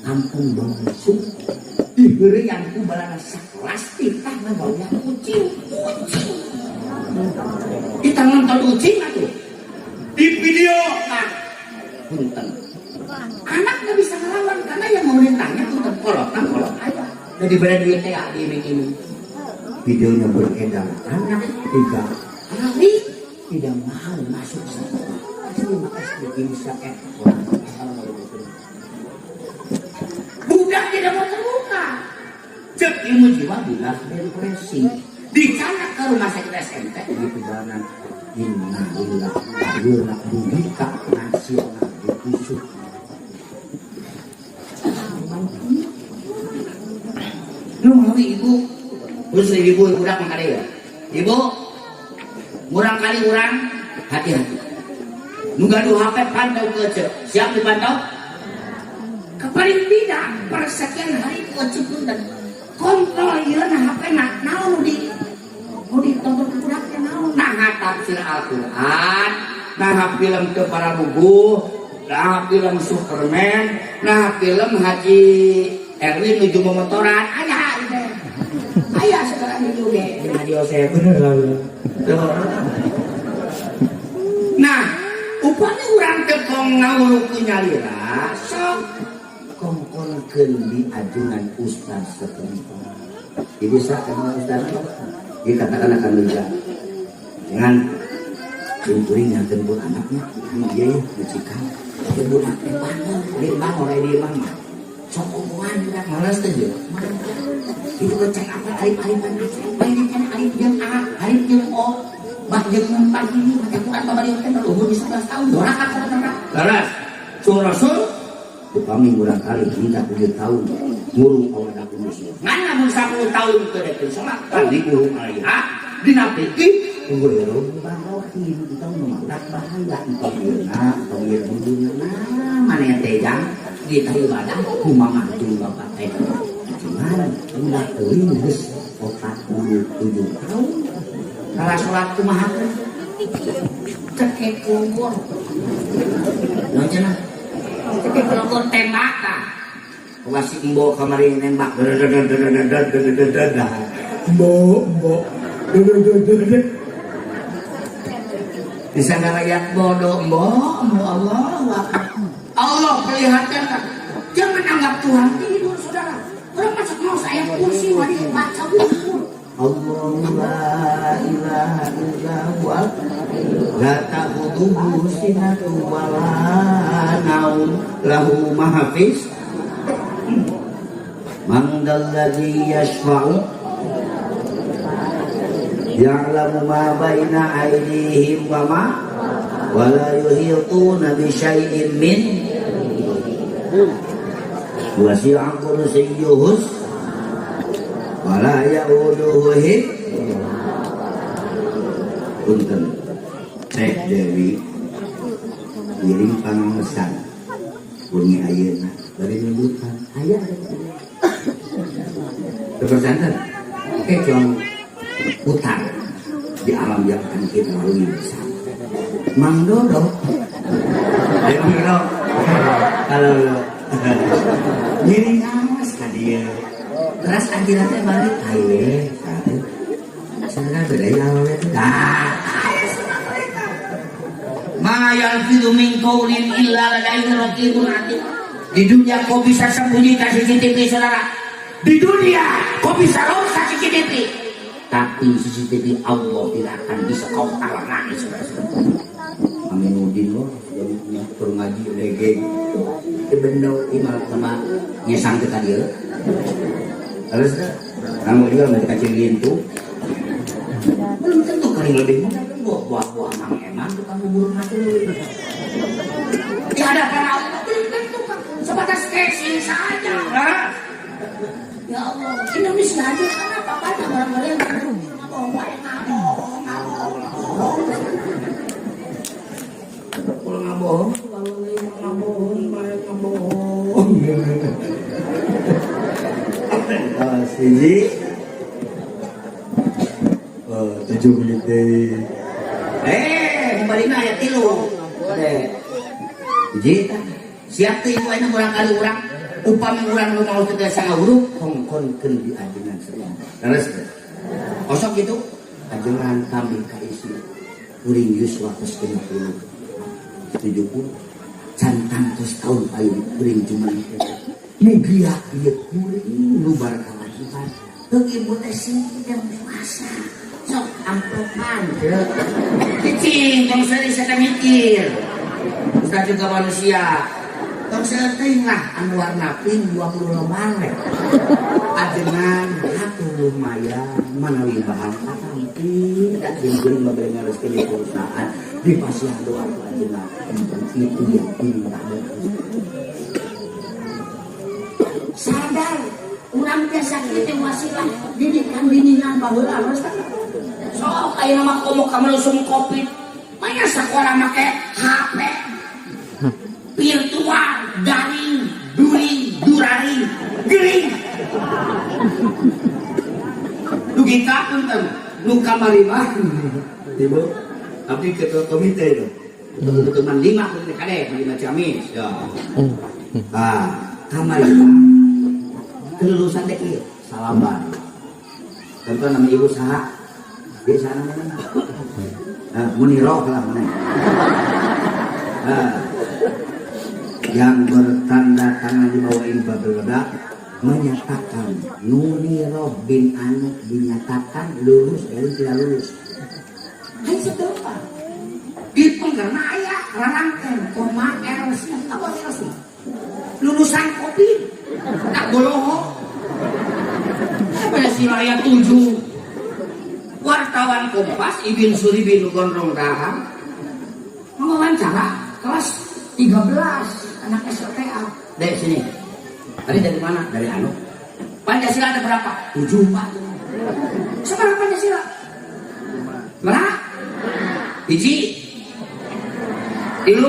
kampung Bongsu diberi yang ku balana sakelas titah ngabaunya kucing kucing kita nonton kucing atuh di video nah punten anak nggak bisa ngelawan karena yang memerintahnya punten kolot nah kolot aja udah diberi duit teh diiming-iming videonya beredar anak 3 hari tidak mau masuk sekolah. Terima kasih inisial F. Budak tidak mau terbuka. Cek ilmu jiwa bilang depresi. Dicanak ke rumah sakit SMT di perjalanan inna lillahi wa inna nasional ditusuk. Lu ibu, khusus ibu budak mangkade ya. Ibu murang kali urang hati-hati. Nu gaduh HP pantau ke eceu. Siap dipantau? Paling tidak persekian hari ku eceu punten. Kontrol ieu na HP na naon nu di nu ditonton ku budak teh naon? Nah tafsir Al-Qur'an, nah film teu pararuguh, nah film Superman, nah film Haji Erwin nuju momotoran, aya ieu teh. Aya sekarang itu ge jeung Haji Yosef. Bener. Nah, upami urang teu kong ngawuru ku nyalira, sok kongkonkeun di ajengan ustaz setempat. Ibu sa kenal ustaz dia katakan akan liga. Dengan cunturing nyakeun pun anaknya, iya ya, dicikal. Ieu budak teh bandel, di bangor di imah mah. Sok omongan budak males teh jeung. Itu ngecek apa alif-alifan alif kan alif jeung A, alif jeung O. Bah jeung empat ini macam Quran babari teh umur 11 tahun doraka kana. Leres. Sun Rasul upami murang kali hingga 7 tahun ngurung awada muslim. Ngan lamun 10 tahun teu rek salat tadi ngurung alaiha dina fikih ngurung barohin entong nu mah bahaya entong yeuna entong ieu dunya mana teh jang di ibadah kumaha jeung bapak teh. Cuman ulah teuing geus 47 tahun. Kalau sholat kumaha teh? Cekek kulungkur. Naon cenah? Cekek kulungkur tembak tah. Wasi embo kamari nembak. Embo, embo. Bisa ngarayak bodoh embo, embo Allah. Allah perlihatkan. Jangan anggap Tuhan tidur, saudara. Orang masuk mau saya kursi wadi baca buku. Allah la ilaha illa huwa la ta'khudhuhu sinatun wa la naum lahu ma fis man dzalladzi yashfa'u ya'lamu ma baina aydihim wa ma wa la yuhituna bi syai'in min wasi'a kursiyyuhus wala ya'uduhu hib. Punten Teh Dewi ngiring pangaosan wengi ayeuna bari nyebutan aya kepercanten jong putar di alam yang akan kita lalui bersama. Mang Dodo ayo Mang Dodo kalau ngiring awas ka dieu. Terus akhirnya teh balik ayo sana beda ya nah ma yalfidhu min qawlin illa ladaihi raqibun atid. Di dunia kau bisa sembunyikan CCTV, saudara. Di dunia kau bisa rusak CCTV, tapi CCTV Allah tidak akan bisa kau talangi, saudara. Aminuddin loh sudah turun ngaji lege benda imal sama nyesang kita dia. Terus kamu juga masih kecil itu belum tentu kering lebih muda buah-buah mang eman tukang bubur mati di hadapan Allah belum tentu kan sebatas kecil saja. Ya Allah, Indonesia aja kenapa banyak orang-orang yang kalau nggak bohong, kalau nggak bohong, nggak bohong. Siji 7 menit deh. Kembali ayat 3. Hiji siap teh ibu ayeuna urang kali urang upami urang nu mau teh sangawuruk kongkonkeun di ajengan saja. Terus osok gitu ajengan kambing kaisi kuring yuswa tos 60 70 can tangtos tahun payun kuring juman mugia ieu kuring nu bar kawajiban teu ibu teh sing puasa sok amplopan cicing tong seuri saya mikir Ustaz juga manusia tong seuri lah anu warna pink 20 lembar ajengan atuh lumayan manawi bahan katampi da jeung mabere ngareskeun di perusahaan di pasihan doa ku ajengan itu yang minta sadar urang teh sakieu teh wasilah didikan biningan baheula leres teh sok ayeuna mah komo ka usum covid manya sakola make HP virtual daring during duraring gering dugi ka punten nu kamari mah ibu abdi ketua komite itu teman 5 komite kade 5 Ciamis ya ah kamari mah kelulusan teh ieu salaman tentu nama ibu saha dia saha namanya nah Muniroh lah mana nah yang bertanda tangan di bawah ini babelda menyatakan Muniroh bin Anu dinyatakan lulus dari tidak lulus. Hai setempat di penggerna aya rarangken koma RC apa RC lulusan kopi tak goloho Pancasila ayat 7 wartawan Kompas Ibn Suri bin Gondrong Rahang mewawancara kelas 13 anak SLTA dari sini. Tadi dari mana? Dari anu. Pancasila ada berapa? 7 Pak. Sekarang Pancasila berapa? Hiji, 3, 5.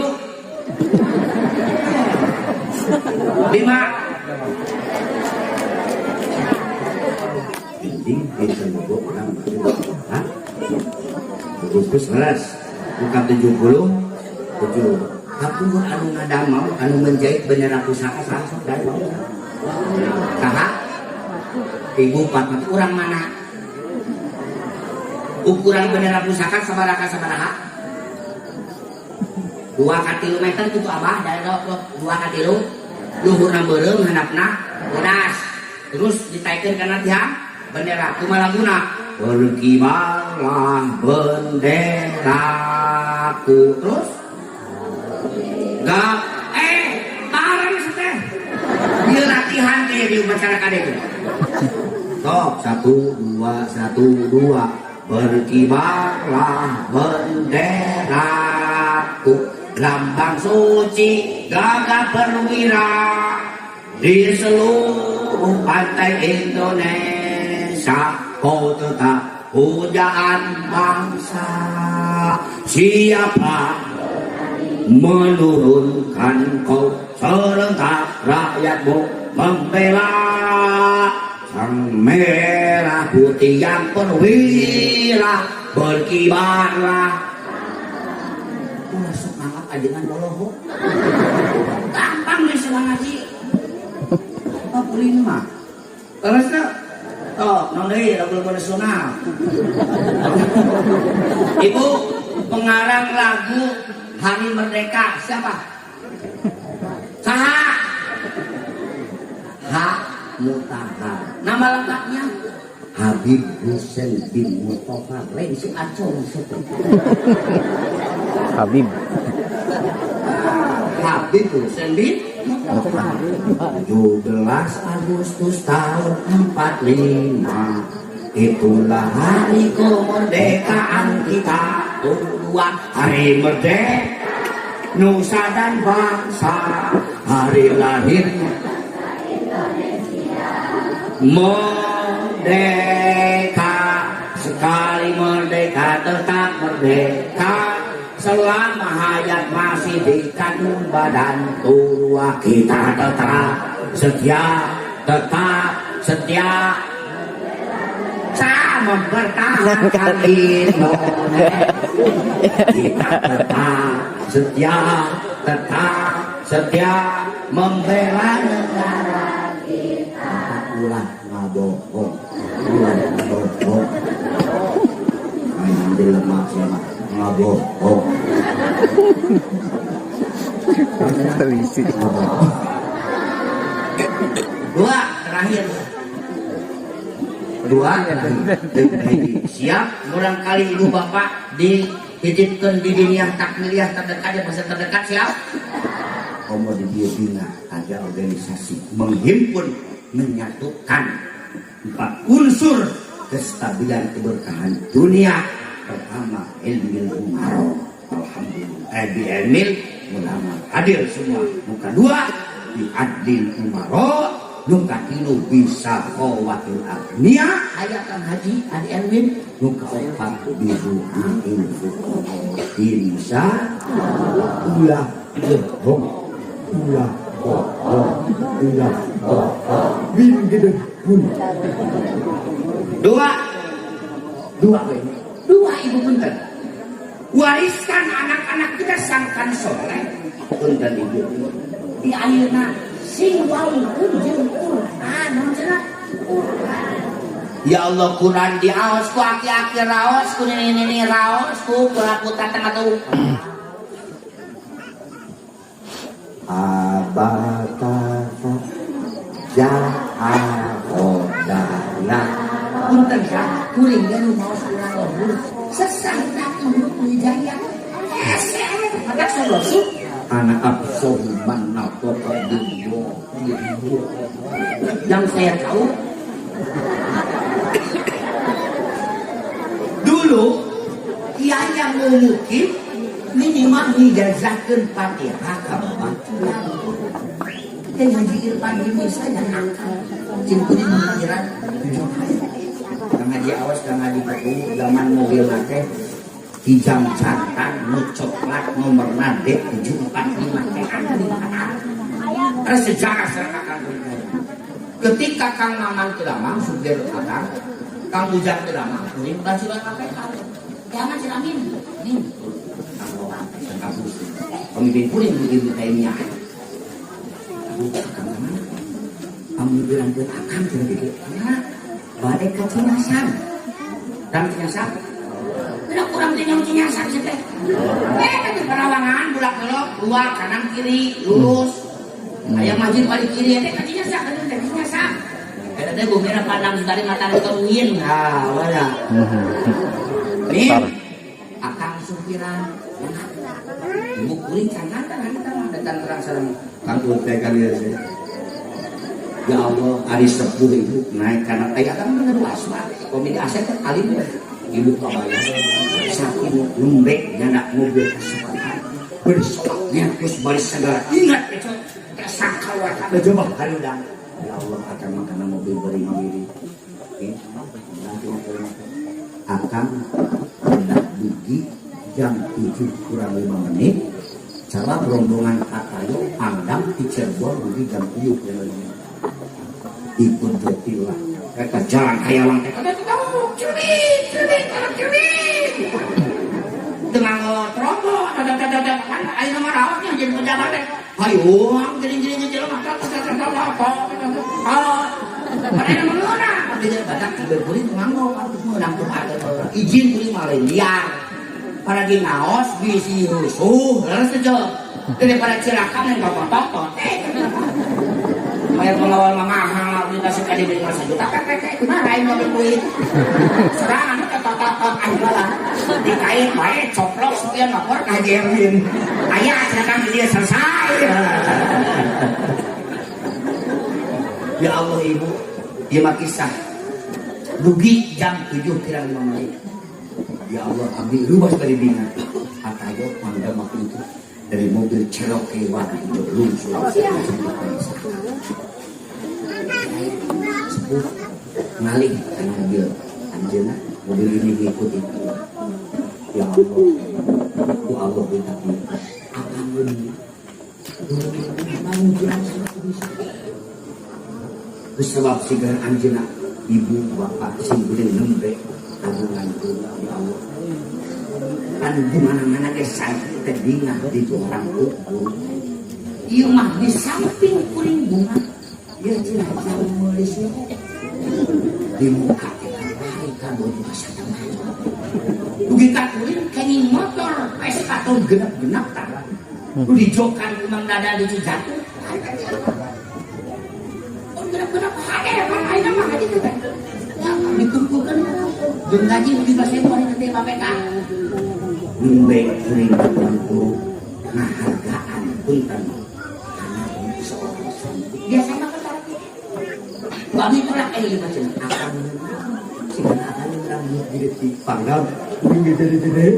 Penting kita bobo orang hah? Bagus beres. Bukan 77. Kapungkur anu ngadamel, anu menjahit bendera pusaka saha sok dari bawah. Saha? Ibu Fatmawati. Urang mana? Ukuran bendera pusaka sabaraha sabaraha? 2 ka 3 meter gitu abah dari 2 ka 3, luhurna beureum, handapna bodas, terus ditaikeun kana tiang bendera. Kumaha laguna? Berkibarlah benderaku, terus gak bareng teh dia latihan teh di upacara kade itu. Sok, satu dua, satu dua, berkibarlah benderaku, lambang suci gagah perwira di seluruh pantai Indonesia, kau tetap pujaan bangsa. Siapa menurunkan kau? Serentak rakyatmu membela sang merah putih yang perwira. Berkibarlah. Ulah semangat ajengan bolohok, gampang nih ngaji 45 terus tuh. Oh, non deui lagu-lagu nasional. Ibu, pengarang lagu Hari Merdeka siapa? Saha? H. Mutahar. Nama lengkapnya Habib Hussein bin Mustafa. Lain si Acong. Habib. Habib Hussein bin 17 Agustus tahun 45, itulah hari kemerdekaan kita. Dua hari merdeka nusa dan bangsa, hari lahirnya merdeka. Sekali merdeka tetap merdeka, selama hayat masih dikandung badan tua, kita tetap setia, tetap setia sa mempertahankan Indonesia. Kita tetap setia, tetap setia membela negara kita. Ulah ngabohong, ulah ngabohong. Ayo jelema siapa ngabohong. Polisi. Dua terakhir, dua terakhir. Siap murangkali ibu bapak dititipkan di dunia takmiliyah terdekat ya, masa terdekat, siap? Komo di dieu bina ada organisasi menghimpun, menyatukan empat unsur kestabilan keberkahan dunia. Pertama, ilmu umaro, alhamdulillah bi ilmil ulama hadir semua. Muka dua bi adlil umaro, nu katilu bisa qawatil agnia hayatan haji adi Erwin, nu kaopat bi du'ail fuqara. Insya Ulah bohong, ulah bohong, ulah bohong. Bin gede pun. Dua, dua we. Dua, ibu, punten. Wariskan anak-anak kita sangkan soleh. Punten ibu, di ayeuna sing walaupun jeung Quran, naon cenah Quran. Ya Allah, Quran diaos ku aki-aki, raos ku nini-nini, raos ku pelaku tatang atuh. Abatata ja'ahodana. Punten ya, kuring ge nu maos urang lembur sesah huruf wijaya hese maka solosu anak absohuman natoka. Yang saya tahu dulu kiai yang mungkin minimal ngijazahkeun Fatihah ka babaturan. Teh Haji Irfan ini saja nakal. Cing kuring mikiran. Kang Haji awas, Kang Haji Paku, zaman mobil teh kijang jantan nu coklat nomorna D745 teh ada di mana? Ada sejarah serta Kang. Ketika Kang Maman teu damang, supir akang, Kang Ujang teu damang, kuring bantuan KPK. Jangan si Amin. Nih, Kang Wawan, Kang Kabus. Pemimpin kuring di Ibnu Taimiyah. Kang mana? Nyupirankeun akang cenah kitu. Nah, bade ka Cinyasang. Kang Cinyasang. Tidak kurang tinggal Cinyasang sih teh. Kan di Parawangan bulak belok dua kanan kiri lurus. Aya masjid balik kiri teh ka Cinyasang, kan teh Cinyasang. Eta teh bumina pandang dari mata turuin. Nah, wala. Nih, akang supiran. Ibu kuring can ngantar datang terang sareng Kang Teh kan ieu sih. Ya Allah, ari sepuh ibu naik kana aya kan ngadu asma. Komedi Asep kan alim we. Ibu kabayang. Saking lembek nyandak mobil kesepakan. Bersolatnya terus baris segala ingat itu tersangka wata coba harudang. Ya Allah, akan makan mobil beri mawiri. Akang hendak dugi jam 7 kurang 5 menit. Sama rombongan Atayo Pangdam di Cirebon dugi jam 7 kurang 5 menit. Ikut jotilah. Mereka jalan kayak teh. Cerdik, cerdik, cerdik. Dengan teroboh, ada kan ayo nomor rawatnya jadi pejabat teh. Ayo, jadi jelema apa? Padahal mengeuna, abdi badak kuring nganggo menang tuh izin kuring mah lain liar. Pada di ngaos bisi rusuh, leres teh daripada cilaka main toto-toto. Bayar pengawal mah mahal, dikasih ka dibeli mah 1 juta, pek kumaha aing mobil duit. Serangan toto-toto aing lah. Dikait bae coplok sekian lapor ka Haji Erwin. Aya silakan dia selesai. Ya Allah ibu, ieu mah kisah. Dugi jam 7 kurang 5 menit. Ya Allah, abdi rubas dari bina. Atayo pangdam waktu itu dari mobil Cherokee warna hijau lusuh. Sepuh ngalih karena mobil anjeunna, mobil ini ngikutin. Ya Allah, ku Allah minta apa mun sebab sigar anjeunna ibu bapak sing geuning nembe tabungan ya Allah. Kan di mana-mana ge santri teh bingah di orang kubur. Ieu mah di samping kuring bunga ieu cenah jauh meulis di muka eta bae ka bodoh satengah. Dugi ka kuring kenging motor Vespa tahun genep-genep tah. Nu dijokan ku Mang Dada di Cijatu. Genep-genep hade kan ayeuna mah haji teh. Ya dikumpulkeun jeung gaji di pasien nanti KPK. Nembe kuring guru ngahargaan punten karena seorang santri. Biasa mah kan cara kitu. Babi tolak ieu mah cenah akan sigana akan urang di panggal kuring gede-gede.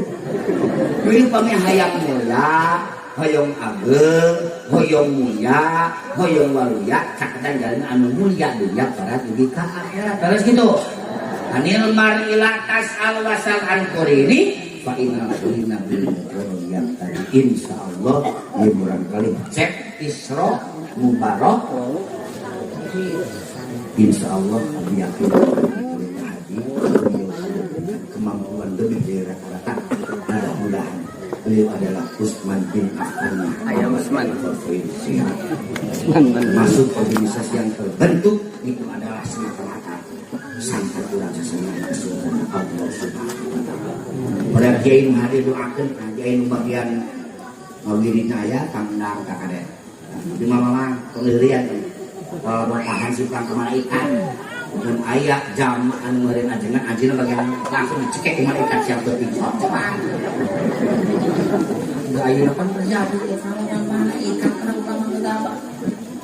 Kuring pami hayang mulia, hoyong ageng, hoyong mulia, hoyong waluya, caketan jalan anu mulia dunya para dugi ka akhirat. Terus gitu. Anil mar'ila tas'al wasal an qorini fa innal qorina bil yang tadi insyaallah ieu murangkali cek Isra Mubarok insyaallah abdi yakin haji beliau kemampuan lebih dari rata-rata. Mudah-mudahan beliau adalah Usman bin Affan. Ayah Usman. Masuk organisasi yang terbentuk itu adalah semata-mata sampai kurang sesuai kesunnah Allah Subhanahu wa taala. Pada kiai nu hadir doakeun, kiai nu bagian ngawiridna aya tangdang ka kade. Di mama penglirian kalau tahan sipang ke malaikat. Dan aya jamaah anu meureun ajengan anjeunna bagian langsung dicekek ku malaikat siap berpijak. Coba. Enggak ayeuna pan terjadi eta malaikat kana upama ngegabah.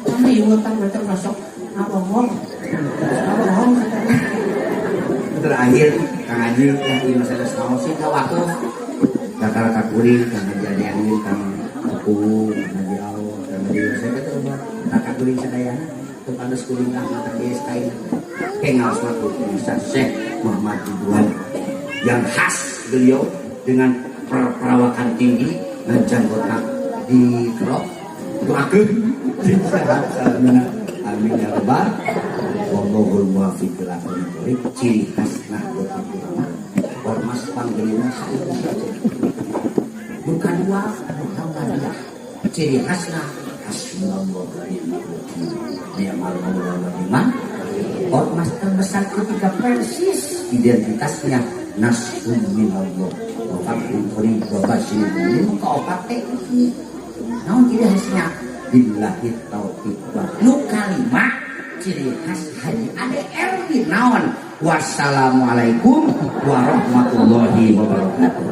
Kan ieu tah termasuk ngabohong. Ngabohong terakhir Kang Haji yang ieu masalah saos sih ka waktu rata-rata kuring Kang Haji Adi Angin Kang Tepu Kang Haji Awo Kang Haji saya kata buat kakak kuring sadayana teu pantes kuring lah mata geus kain kengal suatu Ustaz Syekh Muhammad Ridwan yang khas beliau dengan perawakan tinggi dan janggotna dikerok doakeun sehat salamina amin ya rabbal wallahul muwaffiq ila aqwamit thoriq. Ciri khas Nahdlatul Ulama ormas panggelina saeutik bukan dua Muhammadiyah. Ciri khasna hasbunallah wa ni'mal wakil. Ni'mal maula wa ni'mal. Ormas terbesar ketika persis identitasnya nasrun minallah wa fathun qarib wa basyiril mu'minin kaopat teh iki. Naon ciri khasnya? Billahi taufiq. Nu kalima ciri khas Haji Ade Erwin naon? Wassalamualaikum warahmatullahi wabarakatuh.